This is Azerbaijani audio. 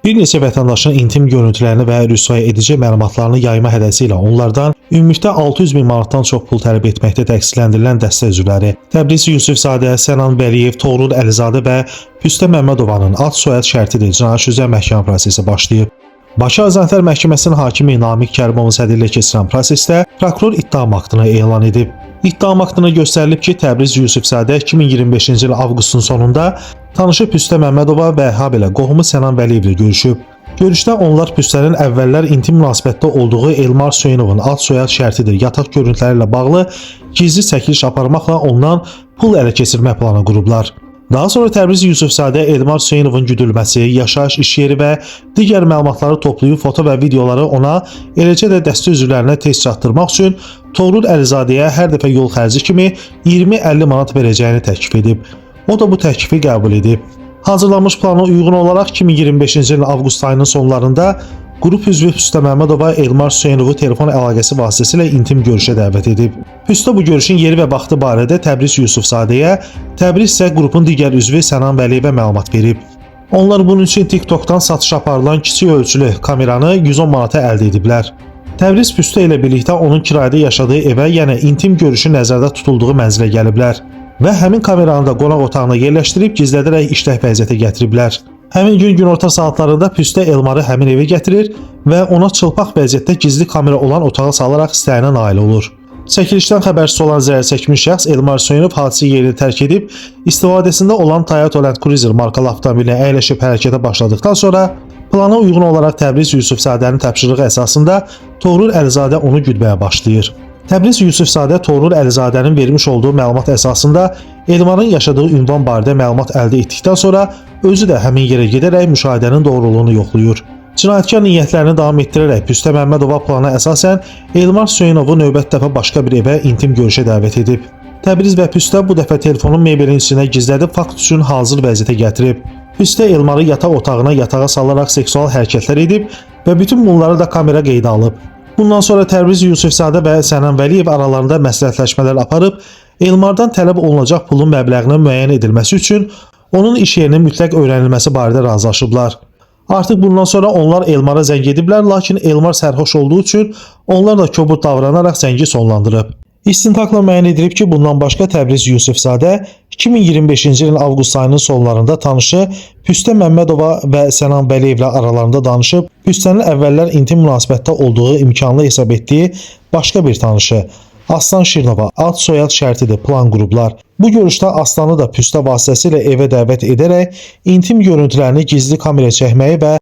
Bir neçə vətəndaşın intim görüntülərini və rüsvay edici məlumatlarını yayma hədəsi ilə onlardan ümumilikdə 600 min manatdan çox pul tələb etməkdə təqsirləndirilən dəstə üzvləri Təbriz Yusifzadə, Sənan Vəliyev, Toğrul Əlizadə və Püstə Məmmədovanın ad soyad şərti ilə cinayət işi üzrə məhkəmə prosesi başlayıb. Bakı Azərbaycan Məhkəməsinin hakimi Namiq Kərimovun sədrliyi keçirilən prosesdə prokuror ittiham aktını elan edib. İttiham aktında göstərilib ki, Təbriz Yusifzadə 2025-ci il avqustun sonunda tanışı Püstə Məmmədova və habelə qohumu Sənan Vəliyevlə görüşüb. Görüşdə onlar Püstənin əvvəllər intim münasibətdə olduğu Elmar Hüseynovun ad soyad şərtidir yataq görüntüləri ilə bağlı gizli çəkiliş aparmaqla ondan pul ələ keçirmə planı qurublar. Daha sonra Təbriz Yusifzadə Elmar Hüseynovun güdülməsi, yaşayış iş yeri və digər məlumatları toplayıb foto və videoları ona, eləcə də dəstə üzvlərinə tez çatdırmaq üçün Toğrul Əlizadəyə hər dəfə yol xərci kimi 20-50 manat verəcəyini təklif edib. O da bu təklifi qəbul edib. Hazırlanmış plana uyğun olaraq 2025-ci ilin avqust ayının sonlarında qrup üzvü Püstə Məmmədova Elmar Hüseynovu telefon əlaqəsi vasitəsilə intim görüşə dəvət edib. Püstə bu görüşün yeri və vaxtı barədə Təbriz Yusifzadəyə, Təbriz isə qrupun digər üzvü Sənan Vəliyevə məlumat verib. Onlar bunun üçün TikTokdan satışa aparılan kiçik ölçülü kameranı 110 manata əldə ediblər. Təbriz Püstə ilə birlikdə onun kirayədə yaşadığı evə, yəni intim görüşün nəzərdə tutulduğu mənzilə gəliblər və həmin kameranı da qonaq otağına yerləşdirib gizlədərək işlək vəziyyətə gətiriblər. Həmin gün günorta saatlarında Püstə Elmarı həmin evə gətirir və ona çılpaq vəziyyətdə gizli kamera olan otağa salaraq istəyinə nail olur. Çəkilişdən xəbərsiz olan zərər çəkmiş şəxs Elmar Hüseynov hadisə yerini tərk edib, istifadəsində olan Toyota Land Cruiser markalı avtomobilinə əyləşib hərəkətə başladıqdan sonra plana uyğun olaraq Təbriz Yusifzadənin tapşırığı əsasında Toğrul Əlizadə onu güdməyə başlayır. Təbriz Yusifzadə Toğrul Əlizadənin vermiş olduğu məlumat əsasında Elmarın yaşadığı ünvan barədə məlumat əldə etdikdən sonra özü də həmin yerə gedərək müşahidənin doğruluğunu yoxlayır. Cinayətkar niyyətlərini davam etdirərək Püstə Məmmədova plana əsasən Elmar Hüseynovu növbəti dəfə başqa bir evə intim görüşə dəvət edib. Təbriz və Püstə bu dəfə telefonu mebelin içinə gizlədib fakt üçün hazır vəziyyətə gətirib. Püstə Elmarı yataq otağına yatağa salaraq seksual hərəkətlər edib və bütün bunları da kamera qeydə alıb. Bundan sonra Təbriz Yusifzadə və Sənan Vəliyev aralarında məsləhətləşmələr aparıb, Elmardan tələb olunacaq pulun məbləğinin müəyyən edilməsi üçün onun iş yerinin mütləq öyrənilməsi barədə razılaşıblar. Artıq bundan sonra onlar Elmara zəng ediblər, lakin Elmar sərxoş olduğu üçün onlar da kobud davranaraq zəngi sonlandırıb. İstintaqla müəyyən edilib ki, bundan başqa Təbriz Yusifzadə 2025-ci ilin avqust ayının sonlarında tanışı Püstə Məmmədova və Sənan Vəliyevlə aralarında danışıb, Püstənin əvvəllər intim münasibətdə olduğu imkanlı hesab etdiyi başqa bir tanışı Aslan Şirinova ad soyad şərtidir plan qurublar. Bu görüşdə Aslanı da Püstə vasitəsilə evə dəvət edərək intim görüntülərini gizli kamera çəkməyi və